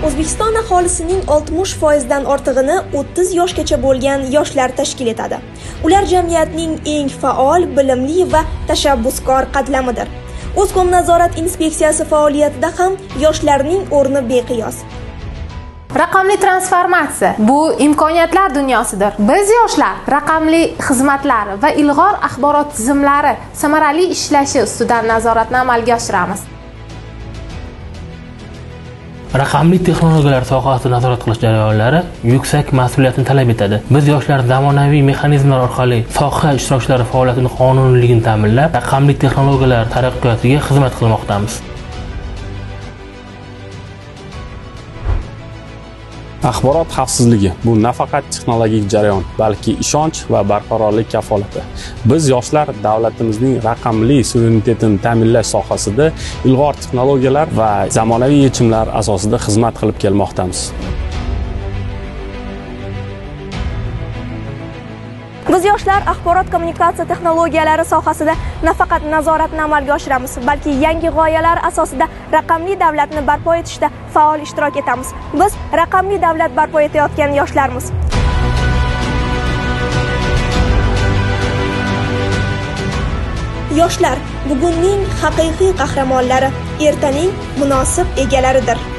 O'zbekiston aholisining 60% dan ortig'ini 30 yoshgacha bo'lgan yoshlar tashkil etadi. Ular jamiyatning eng faol, bilimli va tashabbuskor qatlamidir. O'zkomnazorat inspeksiyasi faoliyatida ham yoshlarning o'rni beqiyos. Raqamli transformatsiya bu imkoniyatlar dunyosidir. Biz yoshlar raqamli xizmatlar va ilg'or axborot tizimlari samarali ishlashi ustidan nazoratni amalga oshiramiz. Raqamli texnologiyalar sohasida nazorat qilish jarayonlari yuksak mas'uliyatni talab etadi. Biz yoshlar zamonaviy mexanizmlar orqali soha ishtirokchilari faoliyatini qonuniyligini ta'minlab, raqamli texnologiyalar taraqqiyotiga xizmat qilmoqdamiz. Axborot xavfsizligi bu nafaqat texnologik jarayon, balki ishonch va barqarorlik kafolati. Biz yoshlar davlatimizning raqamli suverenitetini ta'minlash sohasida ilg'or texnologiyalar va zamonaviy yechimlar asosida xizmat qilib kelmoqdamiz. Biz yoshlar axborot kommunikatsiya texnologiyalari sohasida nafaqat nazoratni amalga oshiramiz, balki yangi g'oyalar asosida raqamli davlatni barpo etishda faol ishtirok etamiz. Biz raqamli davlat barpo etayotgan yoshlarmiz. Yoshlar bugunning haqiqiy qahramonlari, ertaning munosib egalaridir.